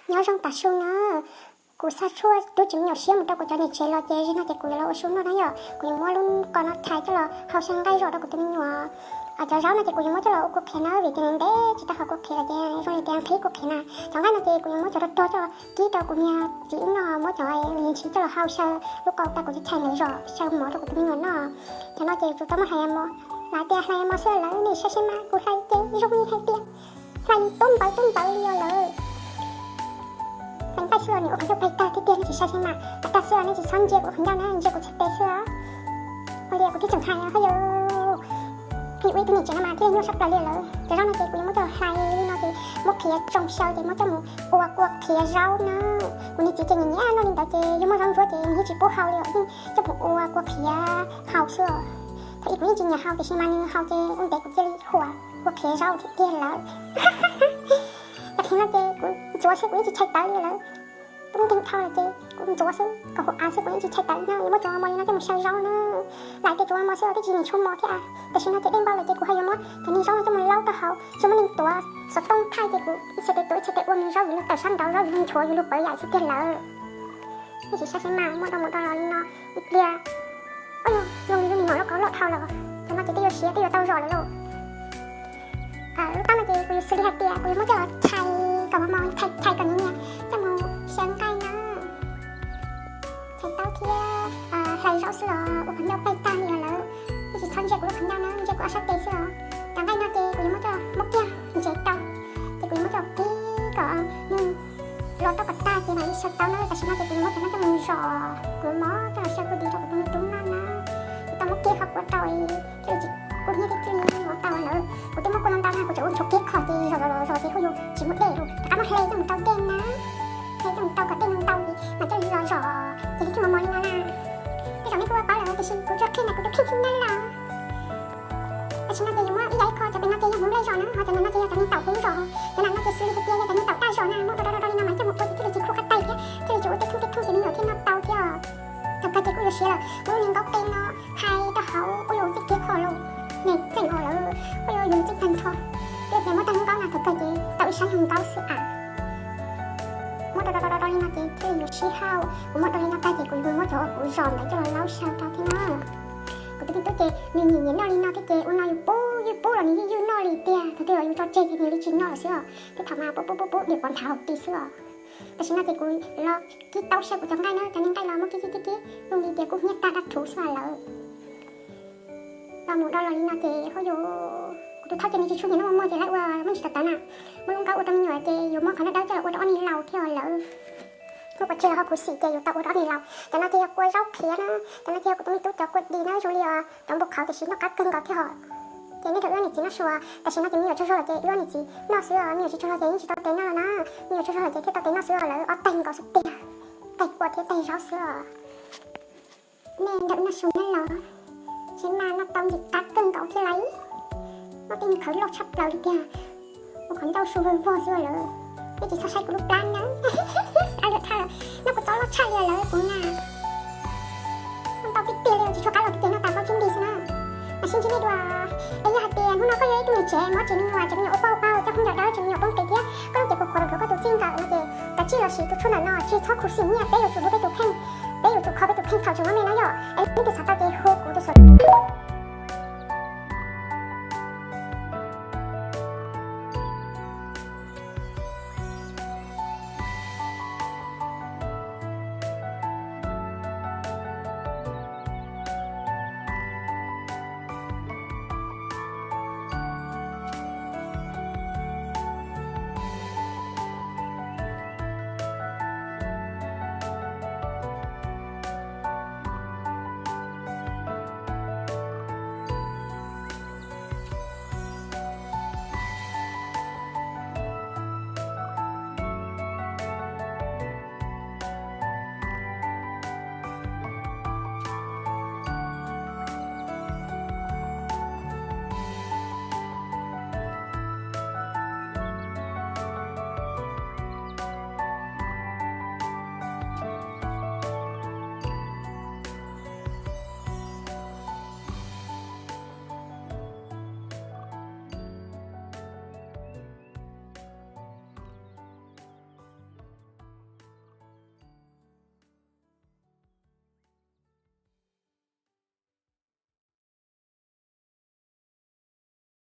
Nyob zoo tas su na, kuv xa tshuaj rub tsis me nyuam siab mus rau kuv cov niam tsev los ces zaum no ces kuv yuav los ua su noj na yom. Kuv yuav muab lub ko no thais coj los hau xyaw nqaij zom rau kuv tus me nyuam. Cov zaub no ces kuv yuav muab coj los ua kua qhiav na, vim tias ntev tsis tau hau kua qhiav los ces zoo li tias nqhis kua qhiav na. Cov nqaij no ces kuv yuav muab cov rog rog coj los kib rau kuv niag txiv ib no, muab cov lwm txiv coj los hau xyaw lub ko tas kuv cov thais ntawd zom xyaw mov rau kuv tus me nyuam noj. Cov no ces kuv tau muab hlais mov, lawv tias hlais mov xwb lawm, nej saib seb mas kuv hlais ces zoo li hais tias hlais tub npawv tub npawv li os lawm. Hlais nqaij xwb los nws ua qhov ncauj pais tag tiag tiag, nej tsis saib seb mas, pais tag xwb los nej tsis txhob ntsia kuv qhov ncauj na, ntsia kuv txhais tes xwb. Ua li kuv thiaj tseem hais os, yog ua ib tug niam tsev no mas thiaj li nyuaj sab plaws li lawm. Cov zaub no ces kuv yuav muab coj los hlais li no ces muab qhiav tsoo xyaw ces muab coj mus ua kua qhiav zaub na. Kuv niag txiv ces nyiam nyiam noj li ntawd ces yog muaj zaub ntsuab ces nws yeej tsis pub hau li, yeej coj mus ua kua qhiav hau xwb. Thaum ub kuv yeej tsis nyiam hau tiam sis mas nws hau ces ua ntev kuv cia li huam kua qhiav zaub tiag tiag lawm. Cov qhiav no ces kuv ntxuav xwb kuv yeej tsis tshais tawv li lawm. Tub nkeeg dhau lawm ces kuv ntxuav xwb kom huv av xwb kuv yeej tsis tshais tawv na, yuav muab cov mos li no coj mus xyaw zaub na. Lawv tias cov mos xwb twb tsis nyiam tshuaj mos thiab, tam sim no ces dej npau lawm ces kuv ho yuav muab cov niag zaub no coj mus laub rau hauv, tsis muaj neeg tuav xov tooj thaij ces kuv ib txhais tes tuav ib txhais tes ua nws zaub yuav luag tawm sab nraud, zaub yuav luag nchuav yuav luag pawv yam xwb tiag lawm. Nej tsis saib seb mas, muaj dua mus dua los li no ib pliag, zoo li lub me nyuam loj ko loj dhau lawm. Cov no ces twb yuav siav twb yuav tau zom lawm lauj. Lub taub no ces kuv yuav xws li hais tias kuv yuav muab coj los thais kom mos mos, thais thais kom nyias nyias, coj mus xyaw nqaij na. Thais taub thiab hlais zaub xwb los ua qhov ncauj pais tag li lawm. Nej tsis txhob ntsia kuv lub qhov ncauj na, ntsia kuv ob sab tes xwb os. Cov nqaij no ces kuv yuav muab coj muab kiag ntsev rau, ces kuv yuav muab coj kib kom nws los tau kom tag ces mam li xyaw taub na. Tam sim no ces kuv yuav muab cov no coj mus zom, kuv yuav mos coj los xyaw kuv dim rau kuv tus me tub noj na. Kuv tau muab kiag qhov kua rau, thiaj li tsis kub hnyiab thiab thiaj li mos tau lawm. Kuv twb muab kua ntau ntau na, kuv tseem ua tshuav kiag qhov ces zom zom zom ces hauj yus tsis muaj dej lawm, rov qab muab hle coj mus rau dej na. Hle coj mus rau kom dej ntau ces mam coj los zom ces thiaj mos mos li no na. Tej zaum nej kuj paub lawm tiam sis kuv tsuas qhia na kuv tus kheej xwb na los. Tam sim no ces yuav muab ib yam ib qho, cov pem no ces yog hmoov nplej zom na, ho cov no ces yog cov niag taum hmoov zom. Cov nam no ces xws li hais tias yog cov niag taum daj zom na, muab rau rau rau li no mas coj mus ua ces thiaj li tsis kub qab tais thiab thiaj li tsis ua tej thooj tej thooj ces me nyuam thiaj noj tau thiab. Thaum kawg ces kuj yuav siav lawm, muab lub niag nkaub qe no thais rau hauv, kuj yuav txij kiag qho los, nws txeem os lawm, kuj yuav yus txij tag nrho. Twb tias muab tag lub nkaub na, thaum kawg ces tau ib sab niag nkaub xwb as. Muab rau rau rau li no ces thiaj li yuav sib hauj. Kuv muab rau li no tag ces kuv yuav muab cov uas kuv zom ntawd coj los laub xyaw rau thiab na. Kuv tus me tub ces nws nyiam nyiam noj li no thiab ces ua no yus pub yus pub los nws yeej ywj noj li tiag, thaum twg los yus tso tseg ces nws li tsis noj lawm xwb os. Tej thaum mas pub pub pub pub diam pov nthav hauv ti xwb os. Tam sim no ces kuv los kib taub xyaw kuv cov nqaij na, cov niag nqaij los muab kib kib kib kib zoo li tias kuj hnyiab tag dab rhuv xwb lawm. Los mus do los li no ces hauj yus, kuv tus thawj ces nws tsis tshua nyiam noj mos mos ces lawv ua muaj ntsis tawv tawv na. Muab lub nkaub ua rau me nyuam ces yuav muab qhov dawb dawb coj los ua rau ob niag laus thiab os lawm. Muab pov tseg los ho khuv xim ces yuav tau ua rau ob niag laus. Cov no ces yog kua zaub qhiav na, cov no ces yog kuv tus me tub cov kua dis na, zoo li os cov npua qhauv tiam sis noj qab kawg nkaus thiab os. Ces nej rau wb niam txiv noj su, tam sim no ces me nyuam tsaug zog lawm ces wb ob niam txiv noj xwb os, me nyuam tsis tsaug zog ces yeej tsis tau tes noj los na, me nyuam tsaug zog lawm ces thiaj tau tes noj xwb os, lawv ob taig nkaus xwb tiag, taig kua thiab taig zaub xwb os. Nej nrog wb noj su na los, seb mas noj tau ntxim qab kawg nkaus thiab lauj. Noj tej niag khawv loj tshaj plaws li tiag, ua qhov ncauj su vog vog xwb lawm. Nej tsis txhob saib kuv lub plab na, a lawm tha, noj kuv txob loj tshaj li lawm kuv na. Noj ntau tiag tiag li, tsis tshua qab los tiag tiag, noj tas plaub tsib nti xwb na. Mas sib ntsib nej dua, es yog hais tias hnub no koj yog ib tug niam tsev muab tsev me nyuam, tsev me nyuam ua pauj ua pau, coj hoob ncaws dawb, tsev me nyuam poob tes thiab koj lub cev puas khuav rau koj tus txij nkawm no ces kav tsij los siv tus tshuaj ntawm no, tsis txhob khuv xim nyiaj, peb yuav tsum hlub peb tus kheej, peb yuav tsum kho peb tus kheej thaum tseem loj me no yom. Es leej twg xav tau ces hu kuv tus xov